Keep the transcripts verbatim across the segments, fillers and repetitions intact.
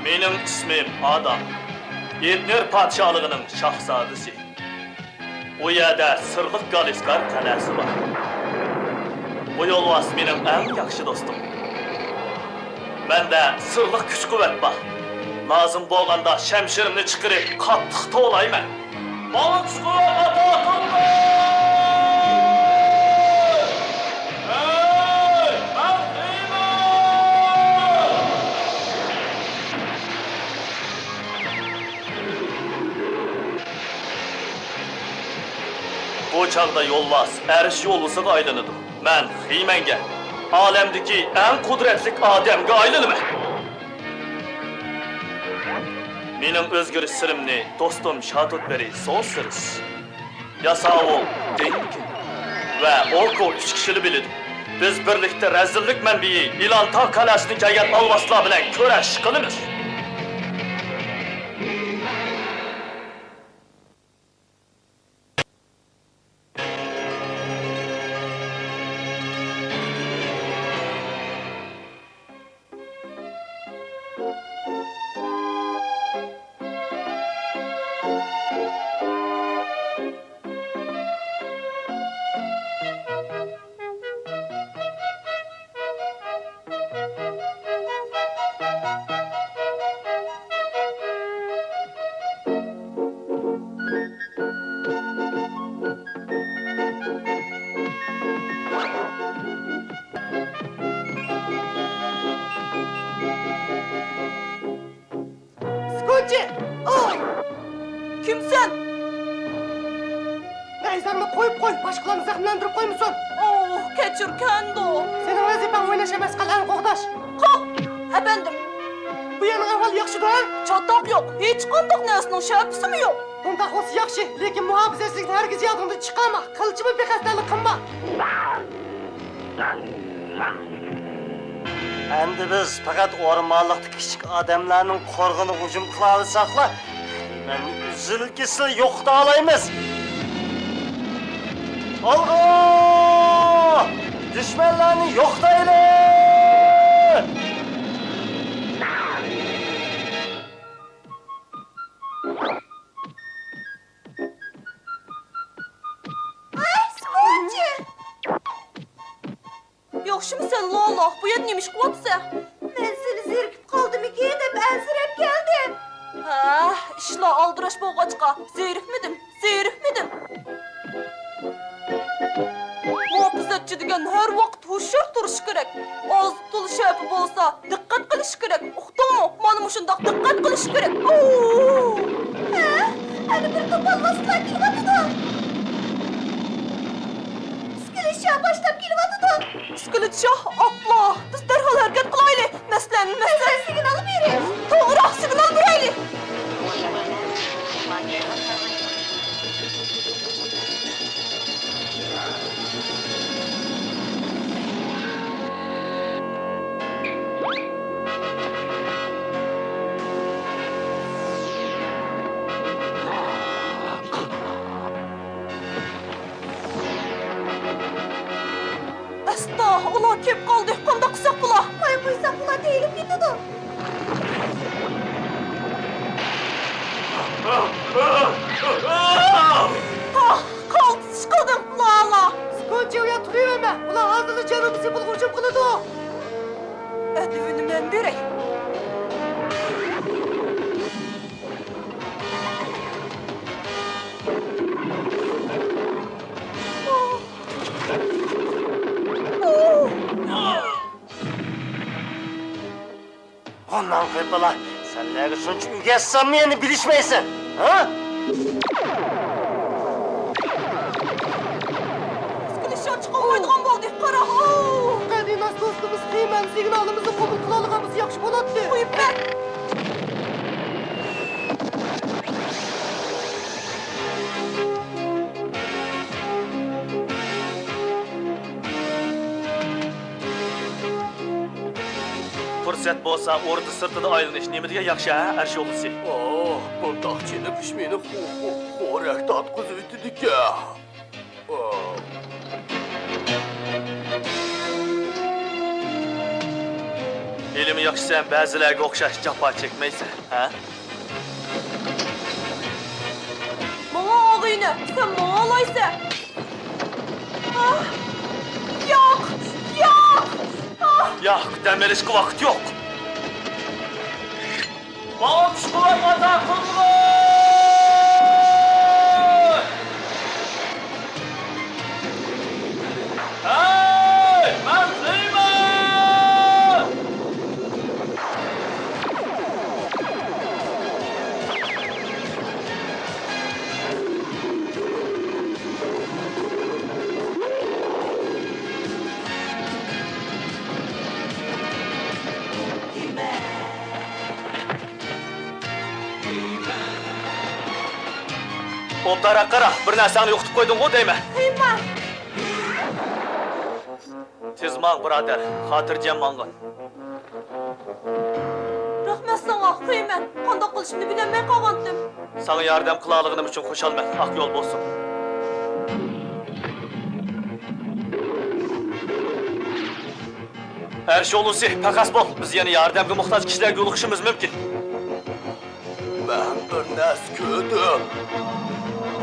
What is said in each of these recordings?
مېنىڭ ئىسمىم ئادام. ئېدنېر پادىشاھلىقىنىڭ شاھزادىسى. ئۇ يەردە سىرلىق گالىسكار قەلئەسى بار. بۇ يولۋاس مېنىڭ ئەڭ ياخشى دوستۇم. مەندە سىرلىق كۈچ-قۇۋۋەت بار. لازىم بولغاندا شەمشىرىمنى چىقىرىپ قاتتىق توۋلايمەن. ماڭا كۈچ-قۇۋۋەت ئاتا قىلغىن! ھەي، مەن خىمەن! بۇ چاغدا يولۋاس ئەرش يولۋىسىغا ئايلىنىدۇ. مەن خىمەنگە، ئالەمدىكى ئەڭ قۇدرەتلىك ئادەمگە ئايلىنىمەن. مېنىڭ ئۆزگىرىش سىرىمنى دوستۇم شاتۇتبېرى سوسىرس، ياساۋۇل دېنكىن ۋە ئوكو ئۈچ كىشىلا بىلىدۇ. بىز بىرلىكتە رەزىللىك مەنبىيى ئىلانتاغ قەلئەسىدىن كەلگەن ئالۋاستىلار بىلەن كۈرەش قىلىمىز. سكوچى! ئوي! كىمسەن؟ نەيزەڭنى قويۇپ قوي، باشقىلارنى زەخىملەندۈرۈپ قويمىسۇن. ئوھ، كەچۈر، كەندو. سېنىڭ ۋەزىپەڭ ئويناش ئەمەس، قەلئەنى قوغداش. قوغ، ئەپەندىم. بۇ يەرنىڭ ئەھۋالى ياخشىدۇ، ھە؟ چاتاق يوق، ھېچقانداق نەرسىنىڭ شەپىسىمۇ يوق. ئۇنداق بولسا ياخشى، لېكىن مۇھاپىزەتچىلىكنى ھەرگىز يادىڭدىن چىقارما، قىلچىمۇ بىخەستەلىك قىلما. ئەمدى بىز پەقەت ئورمانلىقتىكى كىچىك ئادەملەرنىڭ قورغىنىغا ھۇجۇم قىلالىساقلا، مەن ئۈزۈل-كېسىل يوقىتالايمىز. ئالغا! دۈشمەنلەرنى يوقىتايلى! ئاي، سپورتچى! ياخشىمۇسەن، لالا؟ بۇ يەردە نېمە ئىش قىلىۋاتىسەن؟ مەن سېنى زېرىكىپ قالدىمىكىن دەپ ئەنسىرەپ كەلدىم. ھە، ئىشلار ئالدىراش بولغاچقا زېرىكمىدىم، زېرىكمىدىم. مۇھاپىزەتچى دېگەن ھەر ۋاقىت ھوشيار تۇرۇشى كېرەك. ئاز-تولا شەپە بولسا دىققەت قىلىشى كېرەك. ئۇقتۇڭمۇ؟ مانا مۇشۇنداق دىققەت قىلىشى كېرەك. ئوو! ھە؟ ئەنە بىر توپ ئالۋاستىلار كېلىۋاتىدۇ. ئىسكىلىت شاھ باشلاپ كېلىۋاتىدۇ. ئىسكىلىت شاھ، ئاپلا! بىز دەرھال ھەرىكەت قىلايلى. مەسىلەن، مەسىلەن، سىگنال بېرىڭ. توغرا، سىگنال بېرەيلى. ئاستا، ئۇلار كېلىپ قالدى. قانداق قىلساق بولا؟ قويۇپ قويساق، ئۇلار تېيىلىپ كېتىدۇ. ئاھ، قالتىس قىلدىم، لالا. سكوچى، ئۇ يەردە تۇرۇۋەرمە. ئۇلار ھازىرلا جەنۇبىي سېپىلغا ھۇجۇم قىلىدۇ. ئەدىۋىنى مەن بېرەي. ھۇنناڭ قېپىلا، سەنلەرگە شۇنچە ئۆگەتسەممۇ يەنە بىلىشمەيسەن، ھە؟ ئىسكىلىت شاھ چىقالمايدىغان بولدى، قارا، ھو! قەدىناس دوستىمىز خىمەن سىگنالىمىزنى قوبۇل قىلالىغان بولسا ياخشى بولاتتى. قويۇپ بەر! پۇرسەت بولسا ئوردا سىرتىدا ئايلىنىش نېمە دېگەن ياخشى، ھە، ئەرش يولۋىسى؟ ئاھ، بۇنداق چېنىقىش مېنى خو-، خو-، خورەك تارتقۇزۇۋېتىدىكەن. ئاھ. ھېلىمۇ ياخشى سەن بەزىلەرگە ئوخشاش جاپا چەكمەيسەن، ھە؟ ماڭا ئاغىنە، سەن ماڭالايسەن. ئاھ! ياق! ياق! ئاھ! ياق، دەم ئېلىشقا ۋاقىت يوق. ماڭا كۈچ-قۇۋۋەت ئاتا قىلغىن! ھەي، مەن سۆيىمەن! ئوبدانراق قارا، بىر نەرسەڭنى يوقىتىپ قويدۇڭغۇ دەيمەن. قىيما! تېز ماڭ، بۇرادەر، خاتىرجەم ماڭغىن. رەھمەت ساڭا، خېيمەن. قانداق قىلىشىمنى بىلەلمەي قالغانتىم. ساڭا ياردەم قىلالىغىنىم ئۈچۈن خۇشالمەن. ئاق يول بولسۇن. ئەرش ئۇلۇسى، پەخەس بول. بىز يەنە ياردەمگە موھتاج كىشىلەرگە يولۇقۇشىمىز مۇمكىن. مەن بىر نەرسە كۆردۈم.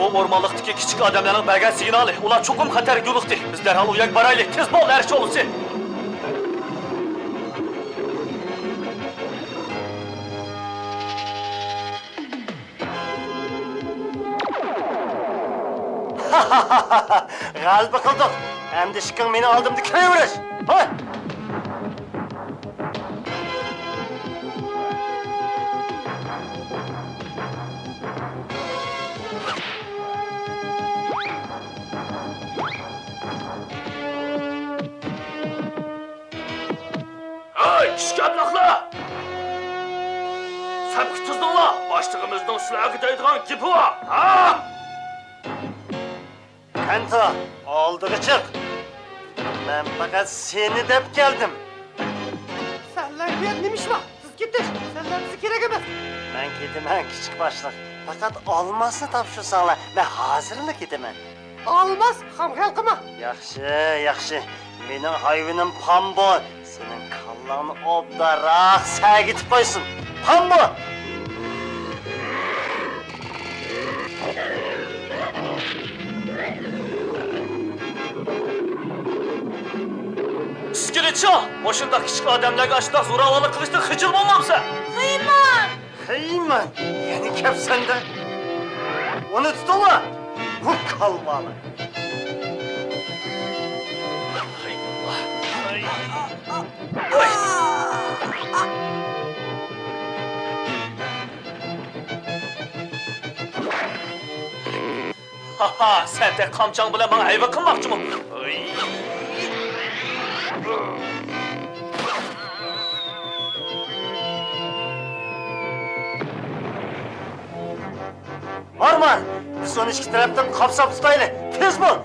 بۇ ئورمانلىقتىكى كىچىك ئادەملەرنىڭ بەرگەن سىگنالى. ئۇلار چوقۇم خەتەرگە يولۇقتى. بىز دەرھال ئۇ يەرگە بارايلى. تېز بول، ئەرش ئۇلۇسى! غەلىبە قىلدۇق. ئەمدى ئىشىكىڭ مېنىڭ ئالدىمدا كىرىۋېرىش. ھە! ھەي، كىچىك ئەبلەخلەر! سەپكە تىزىلىڭلار! باشلىقىمىزنىڭ سىلەرگە دەيدىغان گېپى بار! ھە! كەنتا، ئالدىغا چىق! مەن پەقەت سېنى دەپ كەلدىم. سەنلەرگە بۇ يەردە نېمە ئىش بار؟ سىز كېتىڭ! سەنلەر بىزگە كېرەك ئەمەس! مەن كېتىمەن، كىچىك باشلىق. پەقەت ئالماسنى تاپشۇرساڭلار، مەن ھازىرلا كېتىمەن. ئالماس، خام خىيال قىلما! ياخشى، ياخشى. مېنىڭ ھايۋىنىم پامبو. سېنىڭ كاللاڭنى ئوبدانراق سەگىتىپ قويسۇن. پامبو! ئىسكىلىتچا، مۇشۇنداق كىچىك ئادەملەرگە ئاشۇنداق زوراۋانلىق قىلىشتىن خىجىل بولمامسەن؟ خېيمەن! خېيمەن! يەنە كەپسەندە! ئۇنى تۇتۇڭلار! بۇ كالۋالار! ھاھا، سەن تېخى قامچاڭ بىلەن ماڭا ھەيۋە قىلماقچىمۇ؟ مارمار، بىز ئۇنى ئىككى تەرەپتىن قاپساپ تۇتايلى. تېز بول!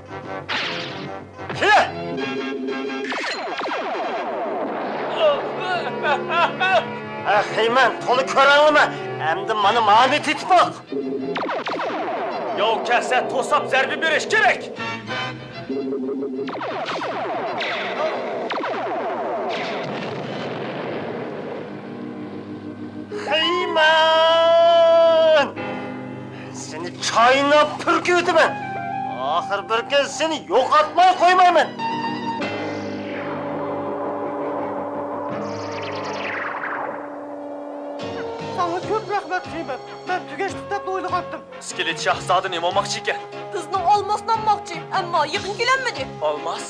كېلە! ئەخەي، مەن تولا كۆرەڭلىمە. ئەمدى مانا مانى تېتىپ باق. ياۋ كەلسە توساپ زەربە بېرىش كېرەك. خېيمەن! سېنى چايناپ پۈركۈۋېتىمەن! ئاخىر بىر كۈن سېنى يوقاتماي قويمايمەن! ساڭا كۆپ رەھمەت، خېيمەن. مەن تۈگەشلىك دەپلا ئويلىغانتىم. ئىسكىلىت شاھزادە نېمە بولماقچى ئىكەن؟ بىزنىڭ ئالماسنى ئالماقچى، ئەمما يېقىن كېلەلمىدى. ئالماس؟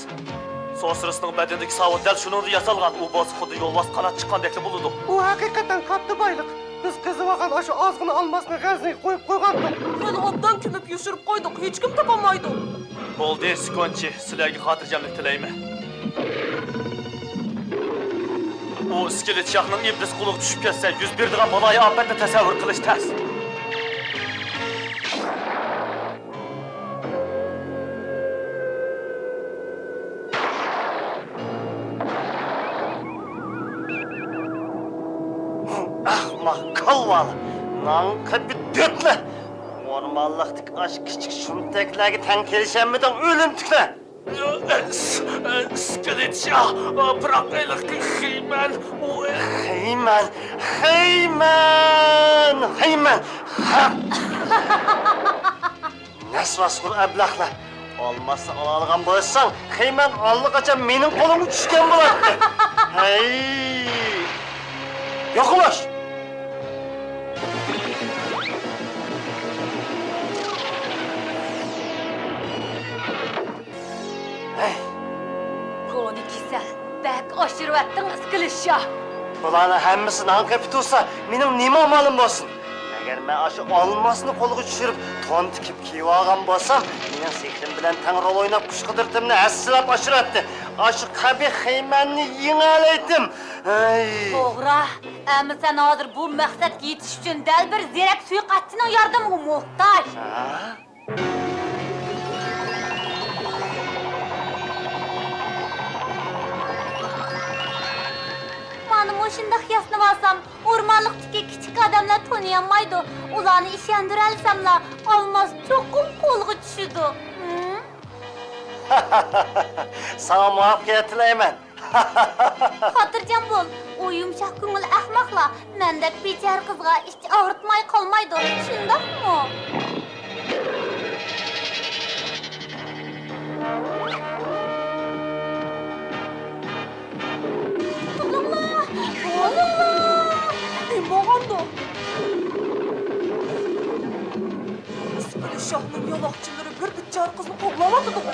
سوسرىسنىڭ بەدىنىدىكى ساۋۇت دەل شۇنىڭدىن ياسالغان، ئۇ بولسا خۇددى يولۋاس قانات چىققاندەكلا بولىدۇ. ئۇ ھەقىقەتەن كاتتا بايلىق. بىز قېزىۋالغان ئاشۇ ئازغىنە ئالماسنى غەزنىگە قويۇپ قويغانتۇق. خېلى ئوبدان كۆمۈپ يوشۇرۇپ قويدۇق، ھېچكىم تاپالمايدۇ. بولدى، سىكونچى، سىلەرگە خاتىرجەملىك تىلەيمەن. ئۇ ئىسكىلىت شاھنىڭ ئىبلىس قولىغا چۈشۈپ كەتسە، يۈز بېرىدىغان بالايىئاپەتنى تەسەۋۋۇر قىلىش تەس. ئەخمەق كالۋالار، نان قېپى دۆتلەر! ئورمانلىقتىكى ئاشۇ كىچىك شۇمتەكلەرگە تەڭ كېلىشەلمىدىڭ، ئۆلۈمتۈكلەر! ئىسكىلىت شاھ، بىراق ھېلىقى خېيمەن، ئۇ خېيمەن، خېيمەن، خېيمەن. نەسۋاسخور ئەبلەخلەر! ئالماسنى ئالالىغان بولساڭ، خېيمەن ئاللىقاچان مېنىڭ قولۇمغا چۈشكەن بولاتتى. ھەي! يوقىلاش! ھەي! كونا كېسەل، بەك ئاشۇرۇۋەتتىڭ، ئىسكىلىت شاھ. بۇلارنىڭ ھەممىسى نان قېپى تۇرسا، مېنىڭ نېمە ئامالىم بولسۇن؟ ئەگەر مەن ئاشۇ ئالماسنى قولغا چۈشۈرۈپ، تون تىكىپ كىيىۋالغان بولسام، مېنىڭ سېھرىم بىلەن تەڭ رول ئويناپ، كۈچ-قۇدرىتىمنى ھەسسىلەپ ئاشۇراتتى. ئاشۇ قەبىھ خېيمەننى يېڭەلەيتتىم. ھەي! توغرا. ئەمما سەن ھازىر بۇ مەقسەتكە يېتىش ئۈچۈن دەل بىر زېرەك سۇيىقەستچىنىڭ ياردىمىگە موھتاج. ھە؟ مانا مۇشۇنداق ياسىنىۋالسام، ئورمانلىقتىكى كىچىك ئادەملەر تونۇيالمايدۇ. ئۇلارنى ئىشەندۈرەلىسەملا، ئالماس چوقۇم قولغا چۈشىدۇ. ھىم؟ ساڭا مۇۋەپپەقىيەت تىلەيمەن. خاتىرجەم بول، ئۇ يۇمشاق كۆڭۈل ئەخمەقلا مەندەك بىچارە قىزغا ئىچ ئاغرىتماي قالمايدۇ، شۇنداقمۇ؟ توغرىلا، توغرىلا! نېمە بولغاندۇ؟ ئىسكىلىت شاھنىڭ يالاقچىلىرى بىر بىچارە قىزنى قوغلاۋاتىدىغۇ؟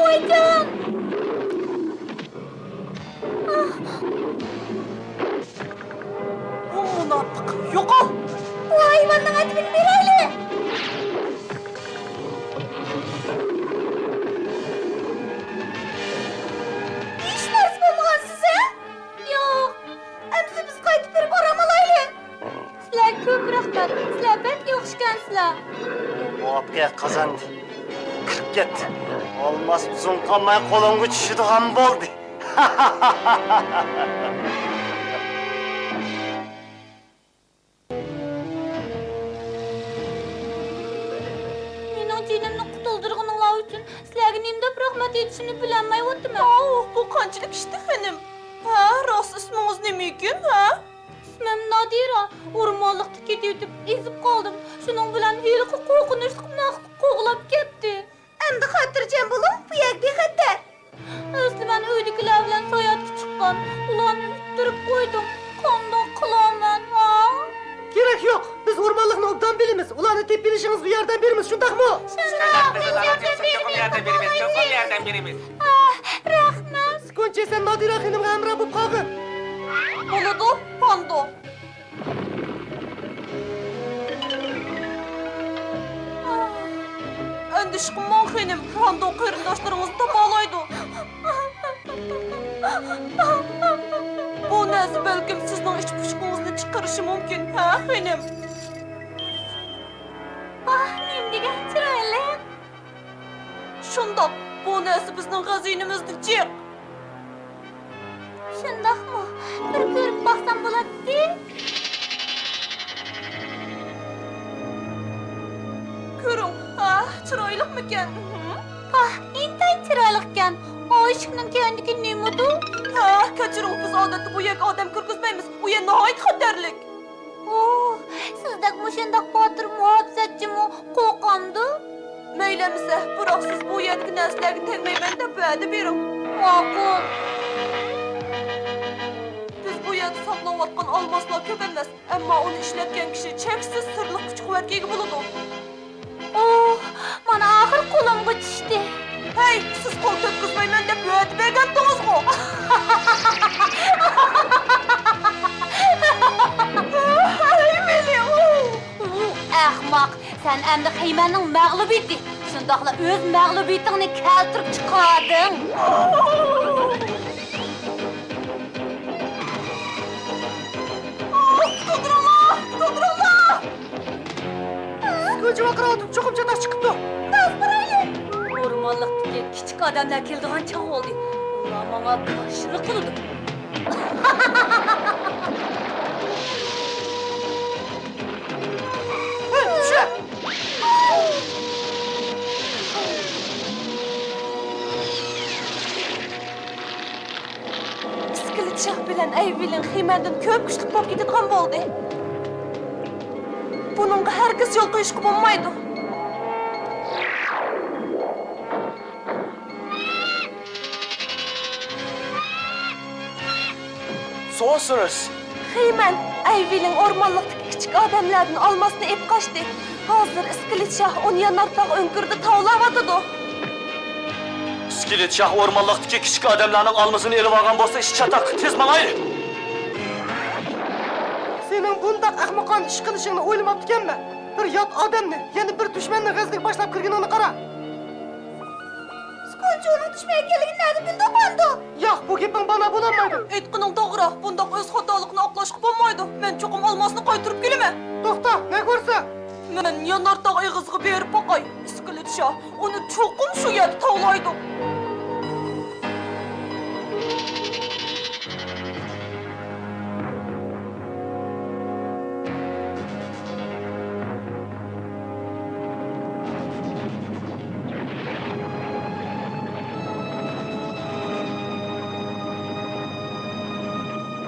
ۋايجان! بۇ مۇناپىق، يوقال! بۇ ھايۋاننىڭ ئەدىپىنى بېرەيلى! ھېچ نەرسە بولمىغانسىز، ھە؟ ياق، ئەمسە بىز قايتىپ بېرىپ ئارام ئالايلى. سىلەرگە كۆپ رەھمەت، سىلەر بەك ياخشىكەنسىلەر. مۇۋەپپەقىيەت قازاندى. كىرىپ كەتتى. ئالماس ئۇزۇن قالماي قولۇڭغا چۈشىدىغان بولدى. مېنىڭ جېنىمنى قۇتۇلدۇرغىنىڭلار ئۈچۈن سىلەرگە نېمە دەپ رەھمەت ئېيتىشىمنى بىلەلمەيۋاتىمەن. ئاۋۇ، بۇ قانچىلىك ئىشتى خېنىم؟ ھە، راست ئىسمىڭىز نېمىكىن، ھە؟ ئىسمىم نادىرە. ئورمانلىقتا كېتىۋېتىپ ئېزىپ قالدىم. شۇنىڭ بىلەن ھېلىقى قورقۇنچلۇق مەخلۇق قوغلاپ كەتتى. ئەمدى خاتىرجەم بولۇڭ، بۇ يەر بىخەتەر. ئەسلى مەن ئۆيدىكىلەر بىلەن ساياھەتكە چىققان، ئۇلارنى ئۈتتۈرۈپ قويدۇم. قانداق قىلارمەن، ھا؟ كېرەك يوق، بىز ئورمانلىقنى ئوبدان بىلىمىز، ئۇلارنى تېپىۋېلىشىڭىزغا ياردەم بېرىمىز، شۇنداقمۇ؟ شۇنداق، بىز ياردەم بېرىمىز، چوقۇم ياردەم بېرىمىز، چوقۇم ياردەم بېرىمىز. ئاھ، رەھمەت. سۈكۈنچى، سەن نادىرە خېنىمغا ھەمراھ بولۇپ قالغىن. بولىدۇ، پاندو. ئەندىشە قىلماڭ، خېنىم، پاندو قېرىنداشلىرىڭىزنى تاپالايدۇ. بۇ نەرسە بەلكىم سىزنىڭ ئىچ پۇشۇقىڭىزنى چىقىرىشى مۇمكىن، ھە، خېنىم؟ ئاھ، نېمە دېگەن چىرايلىق! شۇنداق، بۇ نەرسە بىزنىڭ خەزىنىمىزدە جىق. شۇنداقمۇ؟ بىر كۆرۈپ باقسام بولاتتى. كۆرۈڭ، ھە، چىرايلىقمىكەن؟ ھە؟ پاھ، ئىنتايىن چىرايلىقكەن. ئاشىقنىڭ كەينىدىكى نېمىدۇ؟ ھە، كەچۈرۈڭ، بىز ئادەتتە بۇ يەرگە ئادەم كىرگۈزمەيمىز. ئۇ يەر ناھايىتى خەتەرلىك. ئوھ، سىزدەك مۇشۇنداق باتۇر مۇھاپىزەتچىمۇ قورقامدۇ؟ مەيلى ئەمىسە، بىراق سىز بۇ يەردىكى نەرسىلەرگە تەگمەيمەن دەپ ۋەدە بېرىڭ. ماقۇل. بىز بۇ يەردە ساقلاۋاتقان ئالماسلار كۆپ ئەمەس، ئەمما ئۇنى ئىشلەتكەن كىشى چەكسىز سىرلىق كۈچ-قۇۋۋەتكە ئىگە بولىدۇ. ئوھ، مانا ئاخىر قولۇمغا چۈشتى. ھەي، سىز قول تەگكۈزمەيمەن دەپ ۋەدە بەرگەنتىڭىزغۇ! ھەي، مېنى، ئۇ! ئۇ ئەخمەق، سەن ئەمدى خېيمەننىڭ مەغلۇبىيىتى، شۇنداقلا ئۆز مەغلۇبىيىتىڭنى كەلتۈرۈپ چىقاردىڭ. قۇتۇلدۇرۇڭلار! قۇتۇلدۇرۇڭلار! سۈكۈنچى ۋارقىراۋاتىدۇ، چوقۇم چاتاق چىقىپتۇ. تاز بېرەيلى! ئورمانلىقتىكى كىچىك ئادەملەر كېلىدىغان چاغ بولدى. ئۇلار ماڭا كاشىلا قىلىدۇ. ئىسكىلىت شاھ بىلەن ئەيۋىلىڭ خىمەندىن كۆپ كۈچلۈك بولۇپ كېتىدىغان بولدى. بۇنىڭغا ھەرگىز يول قويۇشقا بولمايدۇ. سورسېرېس! خىمەن، ئەيۋىلىڭ ئورمانلىقتىكى كىچىك ئادەملەردىن ئالماسنى ئېلىپ قاچتى. ھازىر ئىسكىلىت شاھ ئۇنى يانارتاغ ئۆڭكۈرىدە تاۋلاۋاتىدۇ. ئىسكىلىت شاھ ئورمانلىقتىكى كىچىك ئادەملەرنىڭ ئالمىسىنى ئېلىۋالغان بولسا، ئىش چاتاق. تېز ماڭايلى! سېنىڭ بۇنداق ئەخمىقانە ئىش قىلىشىڭنى ئويلىماپتىكەنمەن. بىر يات ئادەمنى، يەنە بىر دۈشمەننىڭ غېزىگە باشلاپ كىرگىنىڭنى قارا. سكونچى ئۇنىڭ دۈشمەن ئىكەنلىكىنى نەدىن بىلدى، قاندۇ؟ ياق، بۇ گېپىڭ بانا بولالمايدۇ. ئېيتقىنىڭ توغرا، بۇنداق ئۆز خاتالىقىنى ئاقلاشقا بولمايدۇ. مەن چوقۇم ئالماسنى قايتۇرۇپ كېلىمەن. توختا، نەگە بارىسەن؟ مەن يانارتاغ ئېغىزىغا بېرىپ باقاي. ئىسكىلىت شاھ، ئۇنى چوقۇم شۇ يەردە تاۋلايدۇ.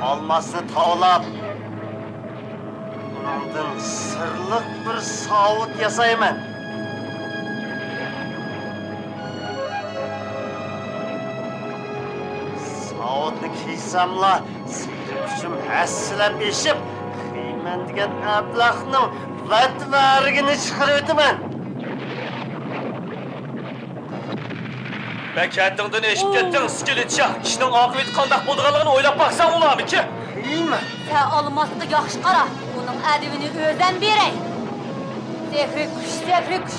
ئالماسنى تاۋلاپ، ئۇنىڭدىن سىرلىق بىر ساۋۇت ياسايمەن. ساۋۇتنى كىيسەملا، سېھرىي كۈچۈم ھەسسىلەپ ئېشىپ، خىمەن دېگەن ئەبلەخنىڭ ۋەتۋەرىكىنى چىقىرىۋېتىمەن. بەك ھەددىڭدىن ئېشىپ كەتتىڭ، ئىسكىلىت شاھ. ئىشنىڭ ئاقىۋىتى قانداق بولىدىغانلىقىنى ئويلاپ باقساڭ بولارمىكىن؟ سەن ئالماسقا ياخشى قارا، ئۇنىڭ ئەدىۋىنى ئۆزۈم بېرەي. سېھرىي كۈچ، سېھرىي كۈچ،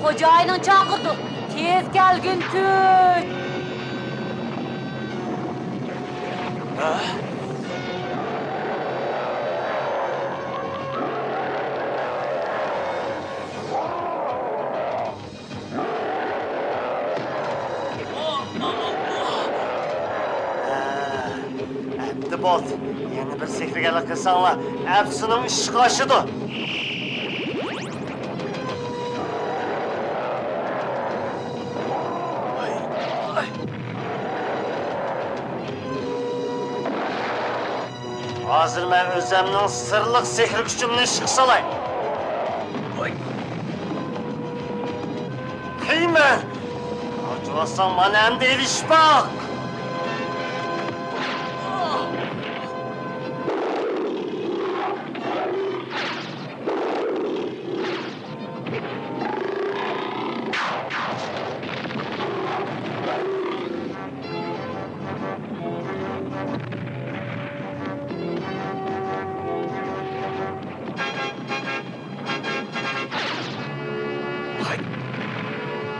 خوجايىنىڭ چاقىرىدۇ، تېز كەلگىن كۈچ. ھە؟ ئەمدى بولدى. يەنە بىر سېھىرگەرلىك قىلساڭلار، ئەپسۇنۇم ئىشقا ئاشىدۇ. ھازىر مەن ئۆزۈمنىڭ سىرلىق سېھىر كۈچۈمنى ئىشقا سالاي. ھەي مەن! ئاچىۋالساڭ مانا ئەمدى ئېلىشىپ باق!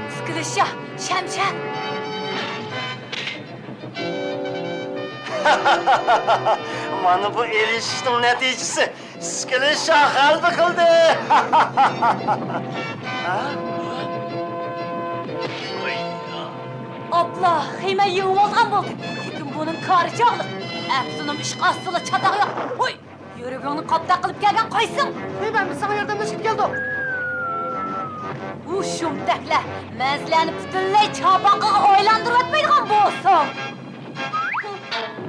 ئىسكىلىت شاھ، شەمشەر! مانا بۇ ئېلىشىشنىڭ نەتىجىسى. ئىسكىلىت شاھ غەلىبە قىلدى! ئاپلا، خىمەن يېڭىۋالغان بولدى. لېكىن بۇنىڭ كارى چاغلىق. ئەپسۇنۇم ئىشقا ئاشسىلا چاتاق يوق. ھوي! يۈرىكىڭنى قاپتاق قىلىپ كەلگەن قايسىڭ؟ خىمەن، بىز ساڭا ياردەملەشكىلى كەلدۇق. ئۇ شۇمتەكلەر، مەن سىلەرنى پۈتۈنلەي چاپاقىغا ئايلاندۇرۇۋەتمەيدىغان بولسام.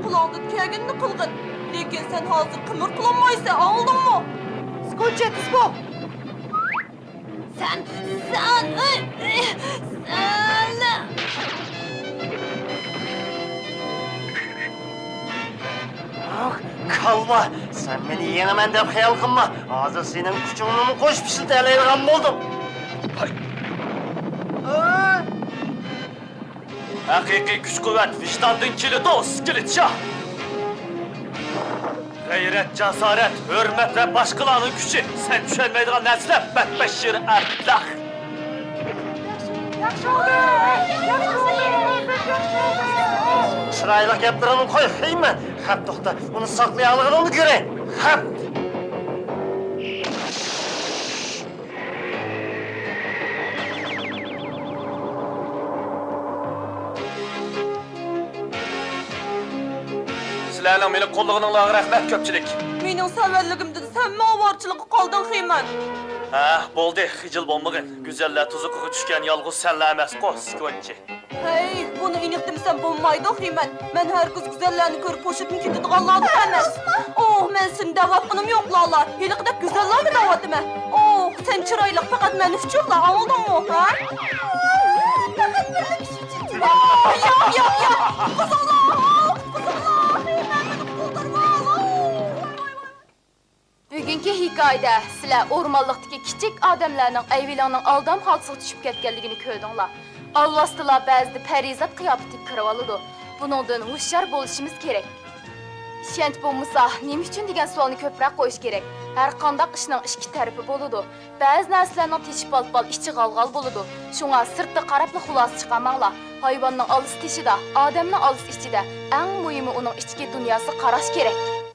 قۇلاقتىن كەلگىنىنى قىلغىن. لېكىن سەن ھازىر قىمىر قىلالمايسەن، ئاڭلىدىڭمۇ؟ سكونچى، تېز بول! سەن، سەن، سەن. كاللا، سەن مېنى يېڭىمەن دەپ خىيال قىلما. ھازىر سېنىڭ كۈچۈڭنىمۇ قوشۇپ ئىشلىتەلەيدىغان بولدۇم. ھەقىقىي كۈچ-قۇۋۋەت ۋىجداندىن كېلىدۇ، ئىسكىلىت شاھ! غەيرەت، جاسارەت، ھۆرمەت ۋە باشقىلارنىڭ كۈچى، سەن چۈشەنمەيدىغان نەرسىلەر، بەتبەشىر ئەبلەخ! ياخشى بولدى! ياخشى بولدى! چىرايلىق گەپلىرىڭنى قوي، خىمەن! خەپ، توختا، ئۇنى ساقلىيالىغىنىڭنى كۆرەي! خەپ! سىلەرنىڭ مېنى قوللىغىنىڭلارغا رەھمەت كۆپچىلىك. مېنىڭ سەۋەنلىكىمدىن سەنمۇ ئاۋارىچىلىككە قالدىڭ، خىمەن. ھە، بولدى، خىجىل بولمىغىن. گۈزەللەر تۇزىقىغا چۈشكەن يالغۇز سەنلا ئەمەسقۇ، سكوتچى. ھەي، بۇنى ئېنىق دېمىسەم بولمايدۇ، خىمەن. مەن ھەرگىز گۈزەللەرنى كۆرۈپ ھوشۇمدىن كېتىدىغانلاردىن ئەمەس. ئوھ، مەن سېنى دەۋاتقىنىم يوق، لالا. ھېلىقىدەك گۈزەللەرگە دەۋاتىمەن. ئوھ، سەن چىرايلىق پەقەت مەن ئۈچۈنلا، ئاڭلىدىڭمۇ، ھە؟ پەقەت مەن ئۈچۈن. ئوھ، ياق، ياق، ياق. قۇتقۇزۇڭلار، قۇتقۇزۇڭلار. مەن مېنى قۇتۇلدۇرۇڭ. بۈگۈنكى ھېكايىدە سىلەر ئورمانلىقتىكى كىچىك ئادەملەرنىڭ ئەيۋىلىڭنىڭ ئالدام خالتىسىغا چۈشۈپ كەتكەنلىكىنى كۆردۈڭلار. ئالۋاستىلار بەزىدە پەرىزات قىياپىتىگە كىرىۋالىدۇ. بۇنىڭدىن ھوشيار بولۇشىمىز كېرەك. ئىشەنچ بولمىسا، نېمە ئۈچۈن دېگەن سوئالنى كۆپرەك قويۇش كېرەك. ھەر قانداق ئىشنىڭ ئىككى تەرىپى بولىدۇ. بەزى نەرسىلەرنىڭ تېشى پال-پال، ئىچى غال-غال بولىدۇ. شۇڭا سىرتتا قاراپلا خۇلاسە چىقارماڭلار. ھايۋاننىڭ ئالىسى تېشىدا، ئادەمنىڭ ئالىسى ئىچىدە، ئەڭ مۇھىمى ئۇنىڭ ئىچكى دۇنياسىغا قاراش كېرەك.